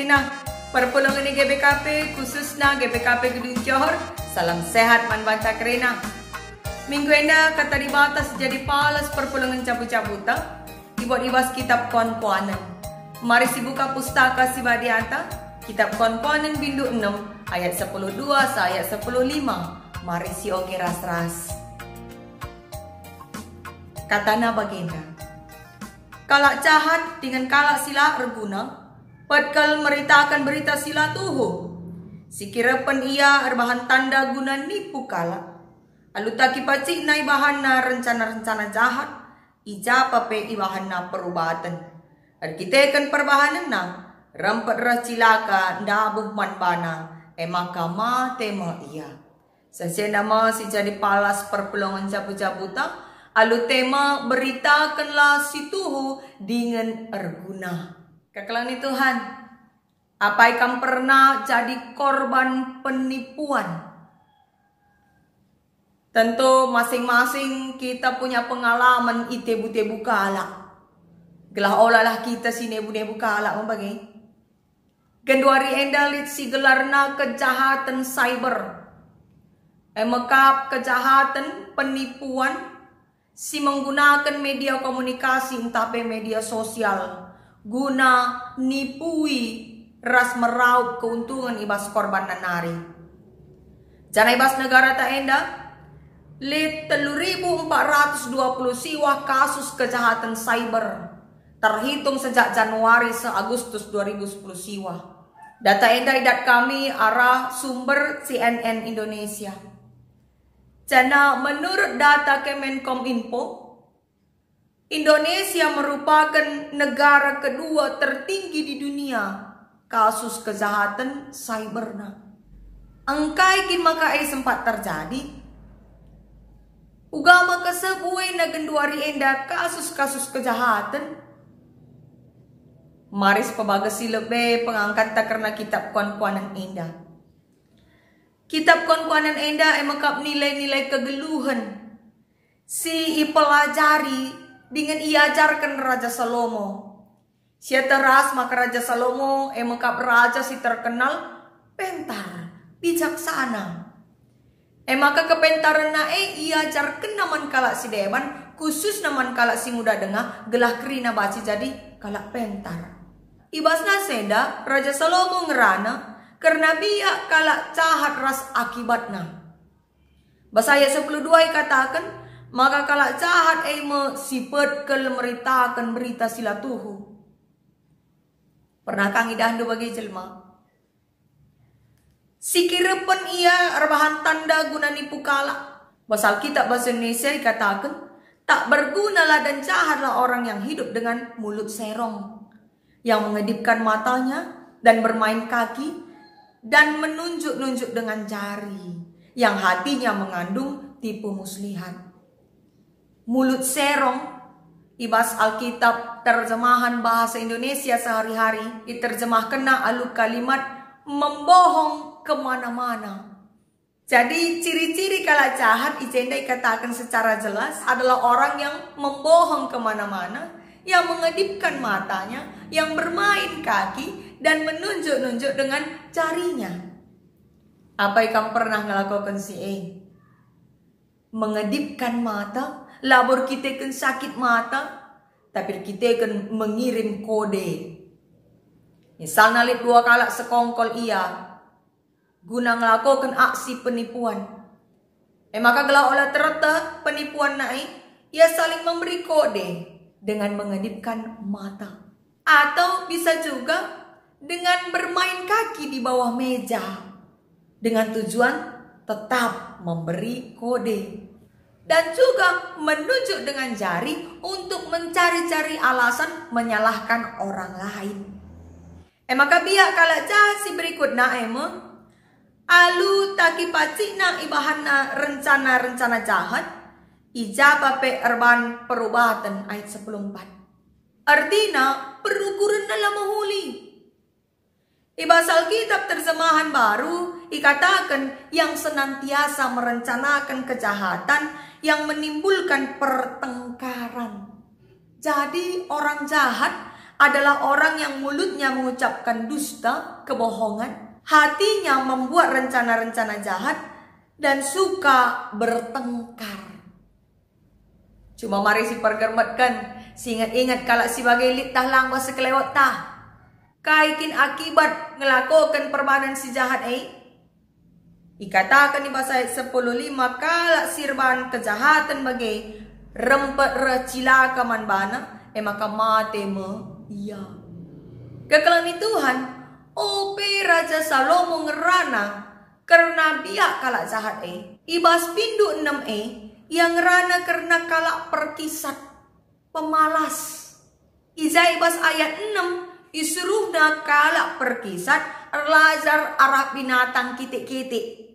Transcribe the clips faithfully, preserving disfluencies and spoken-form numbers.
Nah, perpulungen i G B K P, khususna G B K P Gedung Johor, salam sehat man banta kerina. Minggu enda Kata Dibata si jadi palas perpulungen jabu-jabuta, ibuat i bas Kitab Koan-koanen. Mari sibuka Pustaka Si Badianta, Kitab Koan-koanen bindu enem, ayat sepuluh dua seh ayat sepuluh lima. Mari sioge ras-ras. Katana bagenda, kalak jahat dingen kalak si la erguna, petkel meritaken berita si la tuhu. Sikirepen ia erbahan tanda guna nipu kalak. Alu taki pacikna ibahanna rencana-rencana jahat, i ja pe ibahanna perubaten. Erkiteken perbahanenna, rempet reh cilaka ndabuh man bana, e maka mate me ia. Sesena me si jadi palas perpulungen jabu-jabuta, alu tema beritakenlah si tuhu dingen erguna. Kekelengen Tuhan, apai kam pernah jadi korban penipuan? Tentu masing-masing kita punya pengalaman i tebu-tebu kalak. Gelah olalah kita si nebu-nebu kalak me bage. Genduari enda lit si gelarna kejahaten cyber. E mekap kejahaten penipuan si menggunaken media komunikasi ntah pe media sosial guna nipui ras meraup keuntungan i bas korbanna nari. Janah i bas negarata enda, lit telu ribu empat ratus dua puluh siwah kasus kejahaten cyber, terhitung sejak Januari seh Agustus dua ribu sepuluh siwah. Data enda idat kami arah sumber C N N Indonesia. Janah menurut data Kemenkominfo, Indonesia merupakan negara kedua tertinggi di dunia kasus kejahatan cyberna. Engkai kin maka e sempat terjadi? Uga maka seh buena genduari enda kasus-kasus kejahatan? Mari sipebagesi lebe pengangkanta kerna kitab Koan-koanen enda. Kitab Koan-koanen enda e mekap nilai-nilai kegeluhen si ipelajari dingen iajarken Raja Salomo. Sieteh ras maka Raja Salomo e mekap raja si terkenal pentar, bijaksana. E maka kepentarenna e iajarkenna man kalak si deban, khususna man kalak si nguda denga, gelah kerina banci jadi kalak pentar. I bas nas enda Raja Salomo ngerana kerna biak kalak jahat ras akibatna. Bas ayat sepuluh dua ikataken maka kalak jahat e me si petkel meritaken berita si la tuhu. Pernah ka ngidahndu bage jelma? Sikirepen ia erbahan tanda guna nipu kalak. Bas Alkitab bahasa Indonesia ikataken, tak bergunalah dan jahatlah orang yang hidup dengan mulut serong, yang mengedipkan matanya dan bermain kaki dan menunjuk-nunjuk dengan jari, yang hatinya mengandung tipu muslihat. Mulut serong i bas Alkitab terjemahan bahasa Indonesia sehari-hari iterjemahkenna alu kalimat membohong kemana-mana. Jadi, ciri-ciri kalak jahat i jenda ikataken secara jelas adalah orang yang membohong kemana-mana, yang mengedipkan matanya, yang bermain kaki, dan menunjuk-nunjuk dengan jarinya. Apai kam pernah ngelakoken si e? Mengedipkan mata, labo erkiteken sakit mata, tapi erkiteken mengirim kode. Misalna lit dua kalak sekongkol ia guna ngelakoken aksi penipuan. E maka gelah ola tereta penipuanna e, ia saling memberi kode dengan mengedipkan mata. Atau bisa juga dengan bermain kaki di bawah meja dengan tujuan tetap memberi kode. Dan juga menunjuk dengan jari untuk mencari-cari alasan menyalahkan orang lain. E maka biak kalak jahat si berikutna e me, alu taki pacikna ibahanna rencana-rencana jahat, i ja pe erban perubaten, ayat sepuluh empat. Ertina, perukurenna la mehuli. I bas Alkitab terjemahan baru ikataken yang senantiasa merencanaken kejahatan yang menimbulkan pertengkaran. Jadi, orang jahat adalah orang yang mulutnya mengucapkan dusta, kebohongan, hatinya membuat rencana-rencana jahat, dan suka bertengkar. Cuma mari si pergermetken, si inget-inget kalak si bage lit tah lang bas sekelewet tah. Kai kin akibat ngelakoken perbahanen si jahat e? Ikataken i bas ayat sepuluh lima, kalak si erbahan kejahaten bage rempet reh cilaka man bana, e maka mate me ia. Kekelengen Tuhan, ope Raja Salomo ngerana kerna biak kalak jahat e. I bas pindu enem e, ia ngerana kerna kalak perkisat, pemalas. I ja i bas ayat enem, isuruhna kalak perkisat erlajar arah binatang kitik-kitik.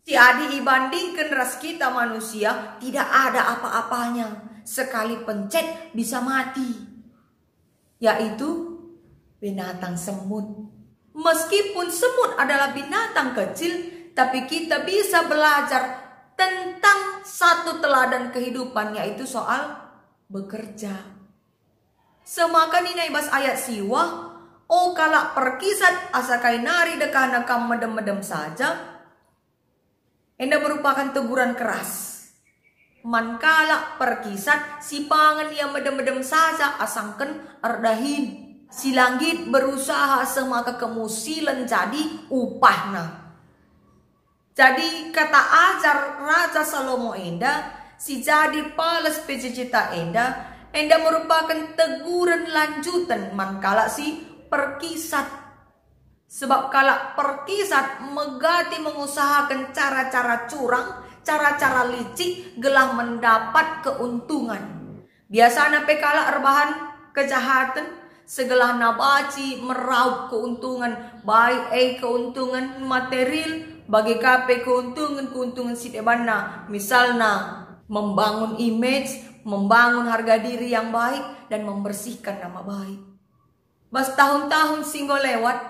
Si adi ibandingken ras kita manusia, tidak ada apa-apanya. Sekali pencet bisa mati. Yaitu binatang semut. Meskipun semut adalah binatang kecil, tapi kita bisa belajar tentang satu teladan kehidupan, yaitu soal bekerja. Semaka nina i bas ayat siwah, "O kalak perkisat, asa kai nari dekahna kam medem-medem saja?" Enda merupakan teguran keras man kalak perkisat si pangen ia medem-medem saja asangken erdahin, si la nggit berusaha semaka kemusilen jadi upahna. Jadi kata ajar Raja Salomo enda, si jadi pales P J J ta enda, enda merupakan teguren lanjuten man kalak si perkisat. Sebab kalak perkisat megati mengusahaken cara-cara curang, cara-cara licik gelah mendapat keuntungan. Biasana pe kalak erbahan kejahaten, segelah nabaci meraup keuntungan, baik e keuntungan material, bage ka pe keuntungan-keuntungan si debanna, misalna membangun image, membangun harga diri yang baik, dan membersihkan nama baik. Bas tahun-tahun si enggo lewat,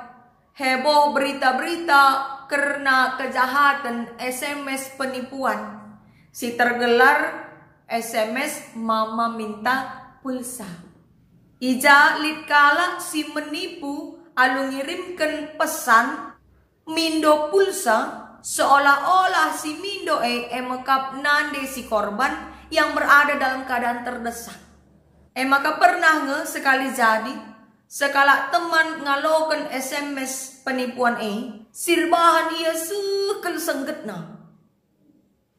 heboh berita-berita kerna kejahaten S M S penipuan si tergelar S M S mama minta pulsa. I ja lit kalak si menipu alu ngirimken pesan mindo pulsa, seolah-olah si mindo e e me kap nande si korban yang berada dalam keadaan terdesak. E maka pernah nge sekali jadi, sekalak teman ngaloken S M S penipuan e, si erbahan ia seh kal senggetna.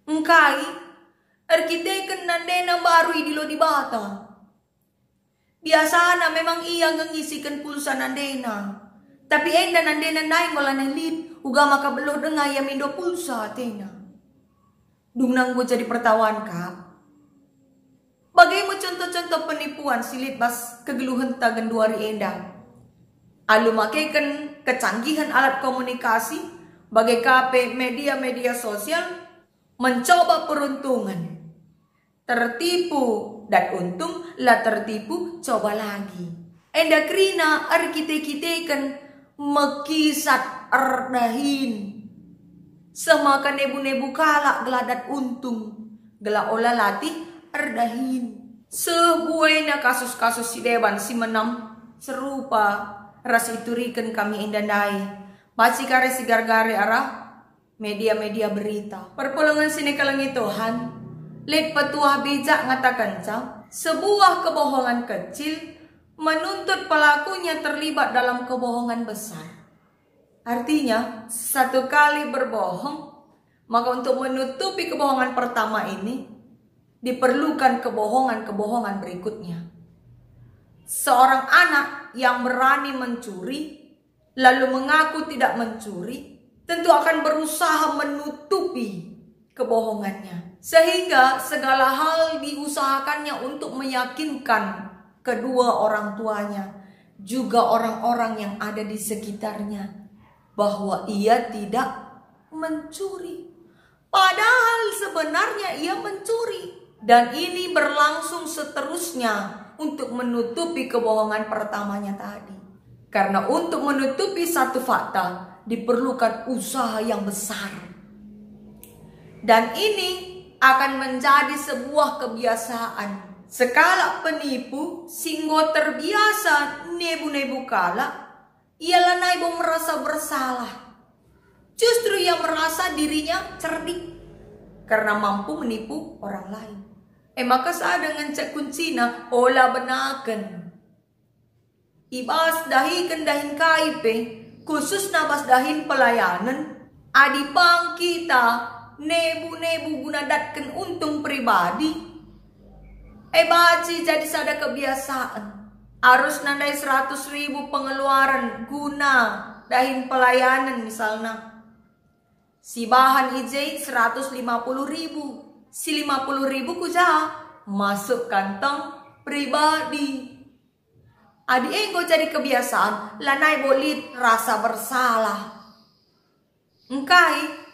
Engkai? Erkiteken nandena mbaru idilo Dibata. Biasana memang ia nge ngisiken pulsa nandena. Tapi enda nandena ndai enggo lanai lit, uga maka beluh denga ia mindo pulsa atena. Dungna enggo jadi pertawan kap. Bage me contoh-contoh penipuan si lit bas kegeluhenta genduari enda. Alu makeken kecanggihen alat komunikasi, bage ka pe media-media sosial, mencoba peruntungan. Tertipu dan untung, la tertipu coba lagi. Enda kerina erkite-kiteken mekisat erdahin. Semaka nebu-nebu kalak gelah dat untung, gelah ola latih erdahin. Seh buena kasus-kasus si deban si menam serupa ras ituriken kami enda ndai. Banci kari si gargari arah media-media berita. Perpulungen si nikelengi Tuhan, lit petuah bijak ngatakenca, sebuah kebohongan kecil menuntut pelakunya terlibat dalam kebohongan besar. Artinya, satu kali berbohong, maka untuk menutupi kebohongan pertama ini, diperlukan kebohongan-kebohongan berikutnya. Seorang anak yang berani mencuri, lalu mengaku tidak mencuri, tentu akan berusaha menutupi kebohongannya. Sehingga segala hal diusahakannya untuk meyakinkan kedua orang tuanya, juga orang-orang yang ada di sekitarnya, bahwa ia tidak mencuri. Padahal sebenarnya ia mencuri. Dan ini berlangsung seterusnya untuk menutupi kebohongan pertamanya tadi. Karena untuk menutupi satu fakta diperlukan usaha yang besar. Dan ini akan menjadi sebuah kebiasaan. Sekalak penipu si enggo terbiasa nebu-nebu kalak, ia lanai bo merasa bersalah. Justru ia merasa dirinya cerdik karena mampu menipu orang lain. E maka sada ngenca kuncina, ola benaken. I bas dahiken dahin kai pe, khususna bas dahin pelayanen, adi pang kita nebu-nebu guna datken untung pribadi, e banci jadi sada kebiasaan. Arusna ndai seratus ribu pengeluaran guna dahin pelayanen misalna. Sibahan i je seratus lima puluh ribu, si lima puluh ribu ku ja? Masuk kantong pribadi. Adi enggo jadi kebiasaan, lanai bo lit rasa bersalah. Engkai?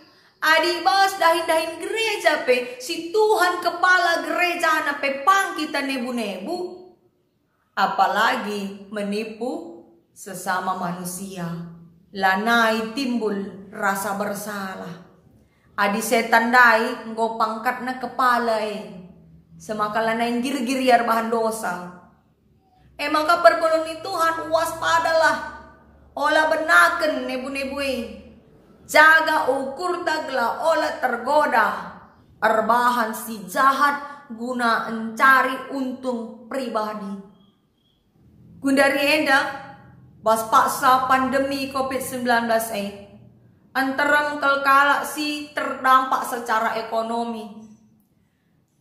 Adi bas dahin-dahin gereja pe, si Tuhan kepala gerejana pe pang kita nebu-nebu, apalagi menipu sesama manusia, lanai timbul rasa bersalah. Adi setan ndai enggo pangkatna kepala e, semaka lanai nggirgir ia erbahan dosa. E maka perpulungen Tuhan, waspadalah, ola benaken nebu-nebu e. Jaga ukurta gelah ola tergoda erbahan si jahat guna encari untung pribadi. Gundari enda, bas paksa pandemi covid sembilan belas e, nterem kal kalak si terdampak secara ekonomi.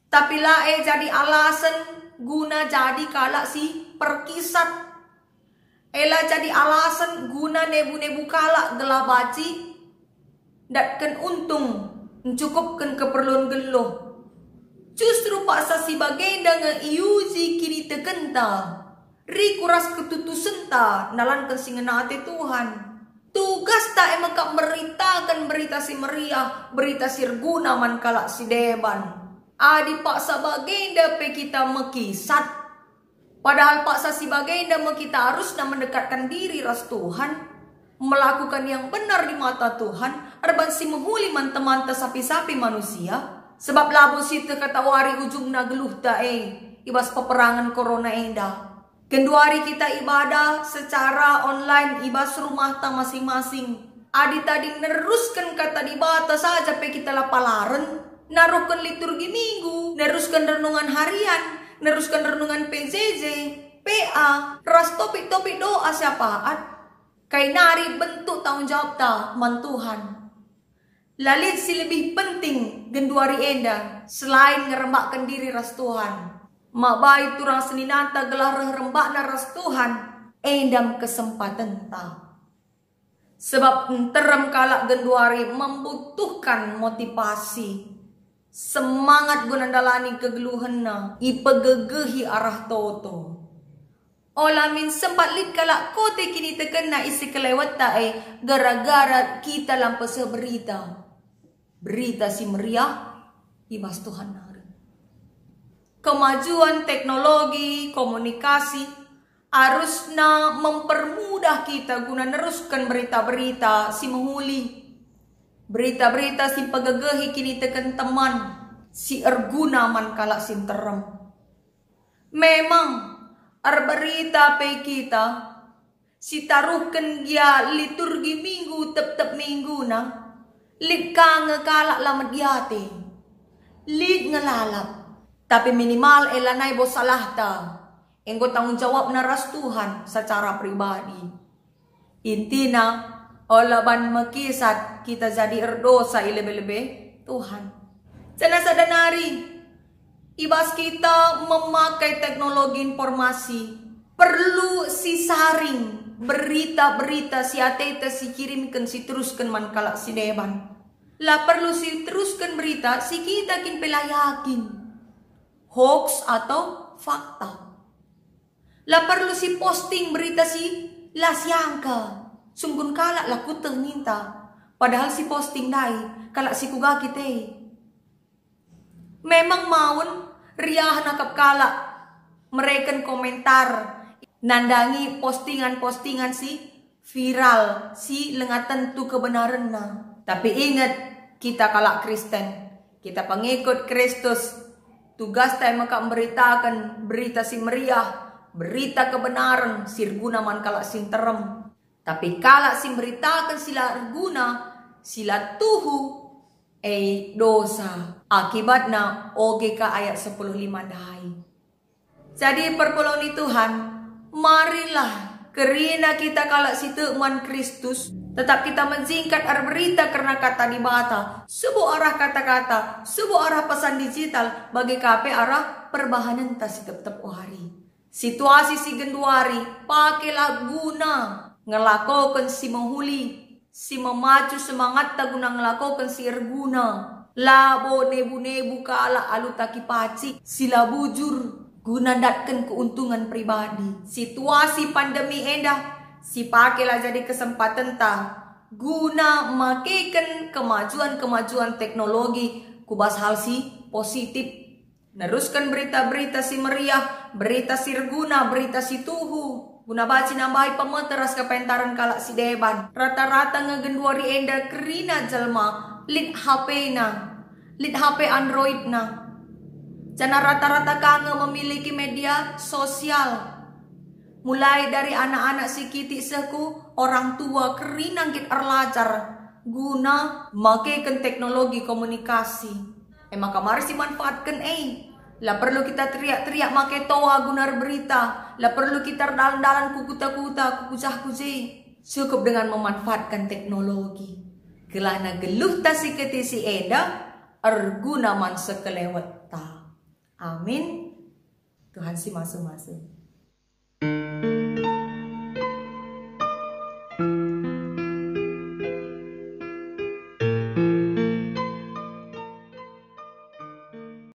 Tapi la e jadi alasen guna jadi kalak si perkisat. E la jadi alasen guna nebu-nebu kalak gelah banci ndatken untung, ncukupken keperlun geluh. Justru paksa si bagenda nge iuji kinitekenta, riku ras ketutusenta ndalanken si ngena ate Tuhan. Tugasta e mekap meritaken Berita Si Meriah, berita si erguna man kalak si deban. Adi paksa bagenda pe kita mekisat, padahal paksa si bagenda me kita arusna mendekatkan diri ras Tuhan, melakukan yang benar di mata Tuhan, erban si mehuli man temanta sapi-sapi manusia, sebab labo sieteh katawari ujungna geluhta e i bas peperangen korona enda. Genduari kita ibadah secara online i bas rumahta masing-masing. Adi tading nerusken Kata Dibata saja pe kita la palaren, naruhken liturgi Minggu, nerusken renungan harian, nerusken renungan P J J, P A, ras topik-topik doa syafaat, kai nari bentuk tanggung jawabta man Tuhan. La lit si lebih penting genduari enda selain ngerembakken diri ras Tuhan. Mabai turang seninanta gelah reh rembakna ras Tuhan, enda me kesempatenta. Sebab nterem kalak genduari membutuhkan motivasi, semangat guna ndalani kegeluhenna, ipegegehi arah toto. Ola min sempat lit kalak kote kinitekenna isi kelewetta e gara-gara kita la mpeseh berita. Berita Si Meriah i bas Tuhan nari. Kemajuan teknologi komunikasi arusna mempermudah kita guna nerusken berita-berita si mehuli. Berita-berita si mpegegehi kiniteken teman, si erguna man kalak si nterem. Memang, erberita pe kita, si taruhken gia liturgi Minggu tep-tep mingguna, lit ka nge kalak la mediate, lit nge lalap, tapi minimal e lanai bo salahta, enggo tanggung jawabna ras Tuhan secara pribadi. Intina, ola ban mekisat kita jadi erdosa i lebe-lebe Tuhan. Janah sada nari, i bas kita memakai teknologi informasi, perlu sisaring berita-berita si ateta si kirimken si terusken man kalak si deban. La perlu si terusken berita si kita kin pe la yakin, hoax atau fakta. La perlu si posting berita si la siangka. Sungkun kalak la kueteh ninta. Padahal si posting ndai kalak si kuga kite. Memang maun riah nakap kalak mereken komentar nandangi postingan-postingan si viral si langa tentu kebenarenna. Tapi inget, kita kalak Kristen, kita pengikut Kristus, Tugasta e maka mberitaken Berita Si Meriah, berita kebenaran si erguna man kalak si nterem. Tapi kalak si mberitaken si la erguna, si la tuhu, e dosa. Akibatna oge ka ayat sepuluh lima ndai. Jadi perpulungen Tuhan, marilah kerina kita kalak si tek man Kristus, tetap kita menjingkat erberita kerna kata Dibata, subuk arah kata-kata, subuk arah pesan digital, bage ka pe arah perbahanenta si tep-tep wari. Situasi si genduari, pakelah guna ngelakoken si mehuli, si memacu semangatta guna ngelakoken si erguna. Labo nebu-nebu kalak alu taki pacik si la bujur guna ndatken keuntungan pribadi. Situasi pandemi enda si pakelah jadi kesempatenta guna makeken kemajuan-kemajuan teknologi ku bas hal si positif. Nerusken berita-berita si meriah, berita si erguna, berita si tuhu, guna banci nambahi pemete ras kepentaren kalak si deban. Rata-rata nge genduari enda kerina jelma lit H P-na, lit H P Android-na. Janah rata-rata ka nge memiliki media sosial. Mulai dari anak-anak si kitik seh ku orang tua kerina nggit erlajar guna makeken teknologi komunikasi. E maka mari si manfaatken e. La perlu kita teriak-teriak make toa guna erberita. La perlu kita erdalan-dalan ku kuta-kuta, ku kujah-kuje. Cukup dengan memanfaatkan teknologi. Gelahna geluhta si kitik si enda erguna man sekelewetta. Amin. Tuhan si masu-masu.